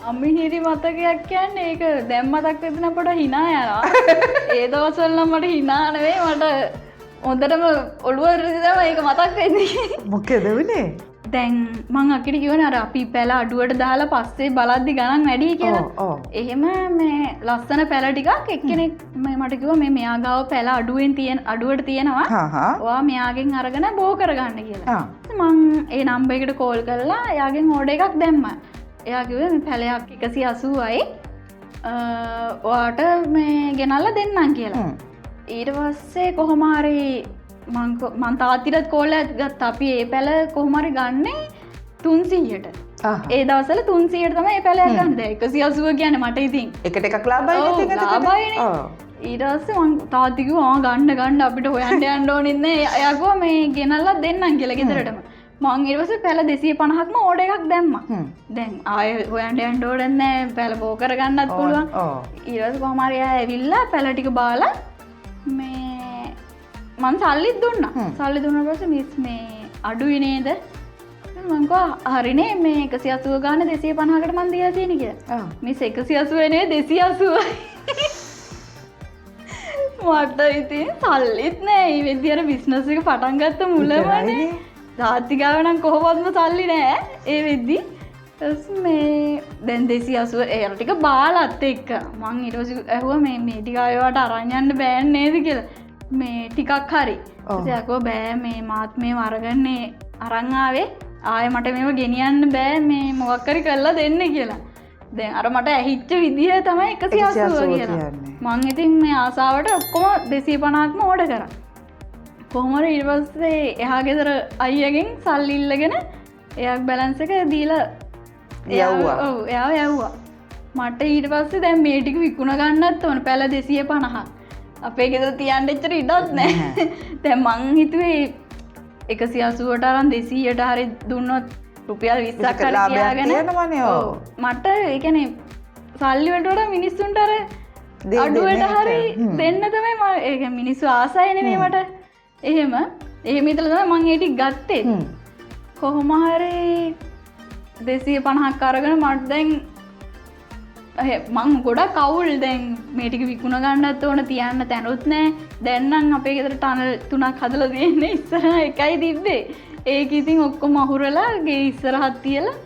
අමිහිරි මතකයක් කියන්නේ ඒක දැන් මතක් වෙද්දී නම් පොඩ හිනා යනවා. ඒ දවස්වල නම් මට හිනා නෙවෙයි, මට හොඳටම ඔළුව රිදෙනවා ඒක මතක් වෙද්දී. මොකද වුනේ? දැන් මං අක්කිට කිව්වනේ අර අපි පැල අඩුවට දාලා පස්සේ බලද්දි ගණන් වැඩි කියලා. එහෙම මේ ලස්සන පැල ටිකක් එක්කෙනෙක් මේ මට කිව්වා මේ මෙයා ගාව පැල අඩුවෙන් තියෙන අඩුවට තියෙනවා. ඔයා මෙයාගෙන් අරගෙන බෝ කරගන්න කියලා. මං ඒ නම්බර් එකට කෝල් කරලා එයාගෙන් ඕඩර් එකක් දැම්මා. එයා කිව්වේ මේ පැලයක් 180යි ඔයාට මේ ගෙනල්ලා දෙන්නම් කියලා. ඊට පස්සේ කොහොම හරි මං තාත්තිටත් කෝල් එකක් ගත්තා. අපි ඒ පැල කොහොම හරි ගන්නේ 300ට. ඒ දවස්වල 300ට තමයි ඒ පැලයක් ගන්න. දැන් 180 කියන්නේ මට ඉතින් එකට එකක් ලාභයිනේ ඉතින් එතකොට. ලාභයිනේ. ඊට පස්සේ මං තාත්ති කිව්වා ගන්න ගන්න අපිට හොයන්න යන්න ඕනෙත් නෑ. එයා කිව්වා මේ ගෙනල්ලා දෙන්නම් කියලා ගෙදරටම. මං ඊට පස්සේ පැල 250ක්ම ඕඩර් එකක් දැම්මා. දැන් ආයෙ හොයන්න යන්න ඕනෙත් නෑ, පැල බෝ කරගන්නත් පුළුවන්. ඊට පස්සේ කොහොම හරි එයා ඇවිල්ලා පැල ටික බාලා මේ මං සල්ලිත් දුන්නා. සල්ලි දුන්නාට පස්සේ මිස් මේ අඩුයි නේද? මං කිව්වා හරිනේ මේ 180 ගානේ 250කට මං දීලා තියෙන කියලා. මිස් 180 නෙවෙයි 280යි. මට ඉතින් සල්ලිත් නෑ. ඒ වෙද්දි අර බිස්නස් එක පටන් ගත්ත මුලමනේ. තාත්ති ගාව නම් කොහොමත්ම සල්ලි නෑ ඒ වෙද්දි. ඊට මේ දැන් 280 ඒ අර ටික බාලත් එක්ක මං ඊට පස්සේ ඇහුවා මේ ටික ආයෙ අරන් යන්න බෑ නේද කියලා. මේ ටිකක් හරි. ඊට පස්සේ කිව්වා බෑ මේ මාත් මේව අරගන්නේ අරන් ආවේ ආයෙ මට මේව ගෙනියන්න බෑ මේ මොකක් හරි කරලා දෙන්න කියලා. දැන් අර මට ඇහිච්ච විදිය තමයි එකසිය අසූව එකසිය අසූව කියලා. කියන්නේ. මං ඉතින් මේ ආසාවට ඔක්කොම 250ක්ම ඕඩර් කරා. කොහොම හරි ඊට පස්සේ එහා ගෙදර අයියගෙන් සල්ලි ඉල්ලගෙන එයා බැලන්ස් එක දීලා යව්වා. ඔව්, එයාව යව්වා. මට ඊට පස්සේ දැන් මේ ටික විකුණ ගන්නත් ඕන පැල 250ක්. අපේ ගෙදර තියන්න එච්චර ඉඩක් නෑ. දැන් මං හිතුවේ 180ට අරන් 200ට හරි දුන්නොත් රුපියල් 20ක් විසක හරි ලාභයක් තියාගෙන තියෙනවනේ, ඔව්. ඔව්. මට ඒ කියන්නේ සල්ලි වලට වඩා මිනිස්සුන්ට අර දෙන්න අඩුවට එක. හරි දෙන්න තමයි මම ඒ කියන්නේ මිනිස්සු ආසයිනේ මේවට. එහෙම හිතලා තමයි මං ඒ ටික ගත්තේ. කොහොම හරි 250ක් අරගෙන මට දැන් මං ගොඩක් අවුල් දැන් මේ ටික විකුණ ගන්නත් ඕන තියන්න තැනුත් නෑ. දැන් නම් අපේ ගෙදර ටනල් 3ක් හදලා තියෙන්නේ. ඉස්සරහ එකයි තිබ්බේ. ඒක ඉතින් ඔක්කොම අහුරලා ගේ ඉස්සරහත් තියලා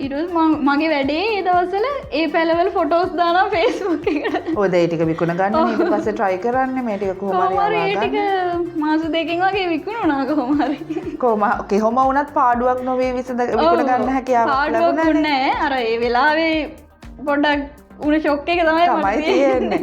ඊට පස්සේ මගේ වැඩේ ඒ දවස්වල ඒ පැලවල ෆොටෝස් දානවා Facebook එකට. ඔය ඒ ටික විකුණ ගන්න ඊට පස්සේ try කරන්නේ මේ ටික කොහොම හරි කොහොම හරි ඒ යවා ටික ගන්න. මාස දෙකකින් වගේ විකුණුණා කොහොම හරි. කොහොම වුණත් පාඩුවක් නොවේ විකුණ ගන්න හැකියාවක් පාඩුවක් ලැබුණානේ. වුණේ නෑ. අර ඒ වෙලාවේ පොඩ්ඩක් උණ ෂොක් එක තමයි මට තමයි තියෙන්නේ.